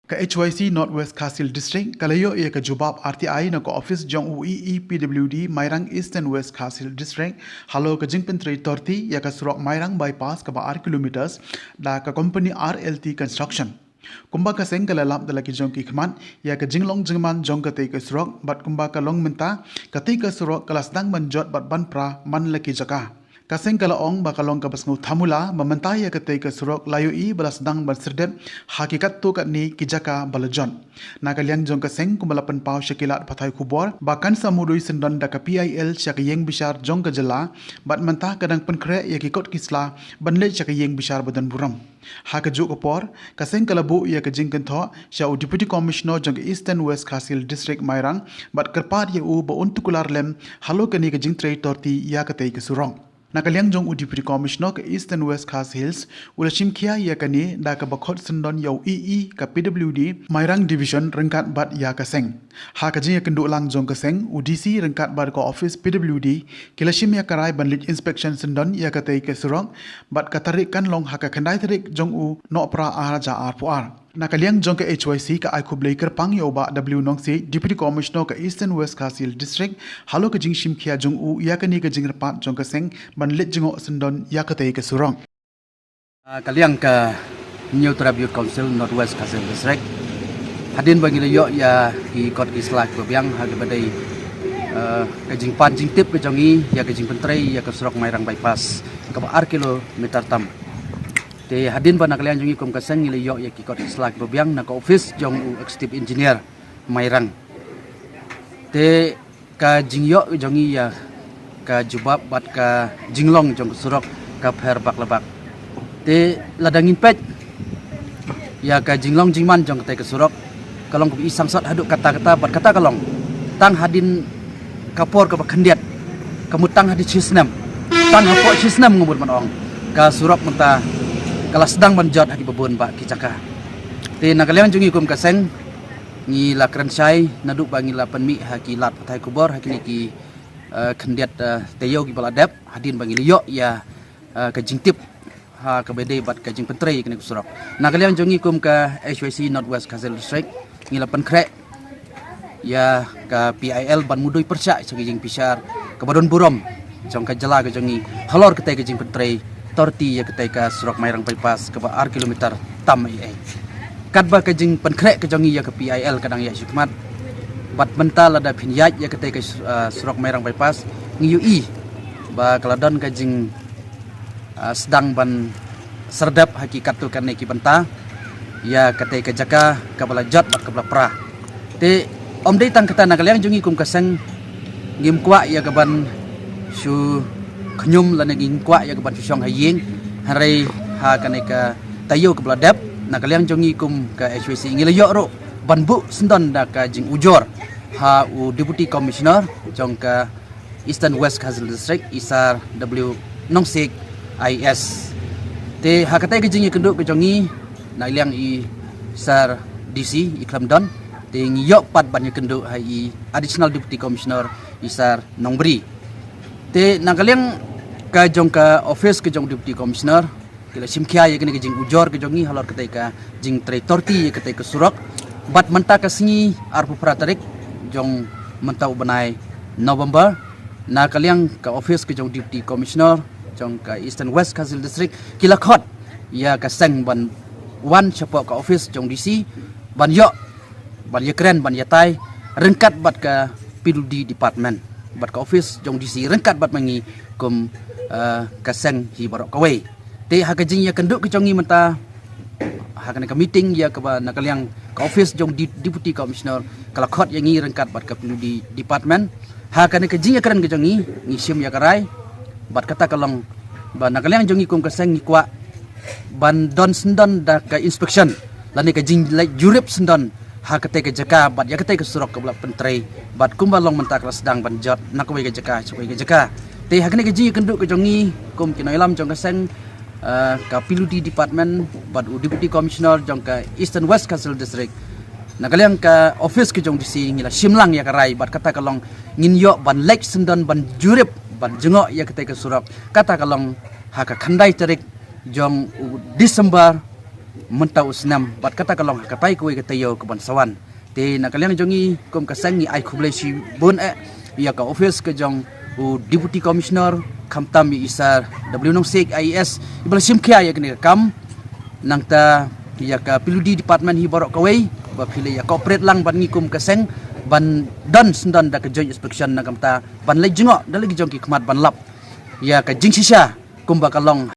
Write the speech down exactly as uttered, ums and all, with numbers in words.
Ka H Y C North West Khasi Hills District ka la ïoh ïa ka jubab R T I na ka office jong u E E P W D Mairang Eastern West Khasi Hills District halor ka jingpyntrei torti ïa ka surok Mairang Bypass kaba ar kilometers da ka company R L T Construction. Kumba ka seng ka la lap da la ki jong ki khmat ïa ka jinglong jingman jong katei ka surok, bad kumba ka long mynta, katei ka surok ka la sdang ban jot bad ban pra man la ki jaka. Ka seng ka la ong ba ka long kaba sngewthamula ba mynta ïa katei ka surok la ïohi ba la sdang ban syrdep ha ki katto katne ki jaka ba la jot. Na ka liang jong ka seng, kumba la pynpaw sha ki lad pathai khubor, ba kan sa mudui syndon da ka P I L sha ka ïing bishar jong ka jylla, bad mynta ka dang pynkhreh ïa ki kot ki sla ban leit sha ka ïing bishar ba don burom. Ha kajuh ka por, ka seng ka la buh ïa ka jingkynthoh sha u Deputy Commissioner jong ka Eastern West Khasi Hills District Mairang, bad kyrpad ïa u ba un tukular lem halor kane ka jingtrei torti ïa katei ka surok. Na ka liang jong u Deputy Commissioner ka Eastern West Khasi Hills, u la shimkhia ïa kane da kaba khot syndon ïa u E E ka P W D Mairang Division ryngkat bad ïa ka seng. Ha ka jingïakynduh lang jong ka seng, u D C ryngkat bad ka office P W D ki la shim ïa ka rai ban leit inspection syndon ïa katei ka surok, bad ka tarik kan long ha ka khyndai tarik jong u Nohprah ar hajar arphew ar. Na ka liang jong ka H Y C ka ai khublei kyrpang ïa u Bah W Nongsiej, Deputy Commissioner ka Eastern West Khasi Hills District halor ka jingshimkhia jong u ïa kane ka jingkyrpad jong ka seng ban leit jngoh syndon ïa katei ka surok. Ah, ka liang ka Hynñiewtrep Youth Council North West Khasi Hills District, hadien ba ngi la ïoh ïa ki kot ki sla kiba biang ha kaba dei, eh, ka jingpan jingtip ka jong ngi ïa ka jingpyntrei ïa ka surok Mairang Bypass kaba ar kilometer tam. Te hadien ba na ka liang jong ngi kum ka seng ngi la ïoh ïa ki kot ki sla kiba biang na ka office jong u Executive Engineer Mairang. Te ka jingïoh jong ngi ïa ka jubab bad ka jinglong jong ka surok ka pher bak la bak. Te lada ngin peit ïa ka jinglong jingman jong katei ka surok, ka long kaba i sangsot haduh katta katta bad kata ka long tang hadien ka por kaba khyndiat, ka mut tang hadien shi snem, tang hapoh shi snem nga mut ban ong, ka surok mynta ka la sdang ban jot ha kiba bun bah ki jaka. Te na ka liang jong ngi kum ka seng ngi la kren shai naduh ba ngi la pynmih ha ki lad pathai khubor ha kine ki, eh, khyndiat, eh, taïew kiba la dep hadien ba ngi la ïoh ïa, eh, ka jingtip ha kaba dei bad ka jingpyntrei ïa kane ka surok. Na ka liang jong ngi kum ka H Y C North West Khasi Hills District ngi la pynkhreh ïa ka P I L ban mudui pyrshah sha ka ïing bishar kaba don burom jong ka jylla ka jong ngi halor katei ka jingpyntrei torti ïa katei ka surok Mairang Bypass kaba ar kilometer tam ei ei. Katba ka jingpynkhreh ka jong ngi ïa ka P I L ka dang ïaid shakhmat, bad mynta lada phin ïaid ïa katei ka, ah, surok Mairang Bypass, ngi ïohi ba ka la don ka jing, ah, sdang ban syrdep ha ki katto katne ki bynta ïa katei ka jaka kaba la jot bad kaba la pra. Te ym dei tang kata, na ka liang jong ngi kum ka seng ngim kwah ïa kaban shu khñium lane ngim kwah ïa kaban shu shong ha ïing, hynrei ha kane ka taïew kaba la dep, na ka liang jong ngi kum ka H Y C ngi la ïoh ruh ban buh syndon da ka jingujor ha u Deputy Commissioner jong ka Eastern West Khasi Hills District, i Sir W Nongsiej I A S. Te ha katei ka jingïakynduh ka jong ngi na liang i Sir D C i khlem don, te ngi ïoh pat ban ïakynduh ha i Additional Deputy Commissioner i Sir Nongbri. Te na ka liang ka jong ka office ka jong Deputy Commissioner ki la shimkhia ïa kane ka jingujor ka jong ngi halor katei ka jingtrei torti ïa katei ka surok. Bad mynta ka sngi arphew phra tarik jong mynta u bnai November, na ka liang ka office ka jong Deputy Commissioner jong ka Eastern West Khasi Hills District ki la khot ïa ka seng ban wan shapoh ka office jong D C ban ïoh, ban ïakren, ban ïatai ryngkat bad ka P W D department bad ka office jong D C ryngkat bad ma ngi kum, eh, ka seng hi baroh kawei. Te ha ka jingïakynduh ka jong ngi mynta ha kane ka meeting ïa kaba na ka liang ka office jong Di-, Deputy Commissioner ka la khot ïa ngi ryngkat bad ka P W D department. Ha kane ka jingïakren ka jong ngi ngi shim ïa ka rai bad kata ka long ba na ka liang jong ngi kum ka seng ngi kwah ban don syndon da ka inspection lane ka jingleit jurip syndon ha katei ka jaka bad ïa katei ka surok kaba la pyntrei bad kumba long mynta ka la sdang ban jot na kawei ka jaka sha kawei ka jaka. Te ha kane ka jingïakynduh ka jong ngi kum ki nongïalam jong ka seng, eh, ka P W D department bad u Deputy Commissioner jong ka Eastern West Khasi Hills District, na ka liang ka office ka jong D C ngi la shim lang ïa ka rai bad kata ka long ngin ïoh ban leit syndon ban jurip ban jngoh ïa katei ka surok, kata ka long ha ka khyndai tarik jong u December mynta u snem bad kata ka long ha katai kawei ka taïew ka ban sa wan. Te na ka liang jong ngi kum ka seng ngi ai khublei shibun eh ïa ka office ka jong u Deputy Commissioner khamtam ïa i Sir W Nongsiej I A S iba la shim khia ïa kane ka kam. Nangta ïa ka P W D department hi baroh kawei ba phi la ïa cooperate lang bad ngi kum ka seng ban don syndon da ka joint inspection na ka bynta ban leit jngoh da la ki jong ki khmat ban lap ïa ka jingshisha kumba ka long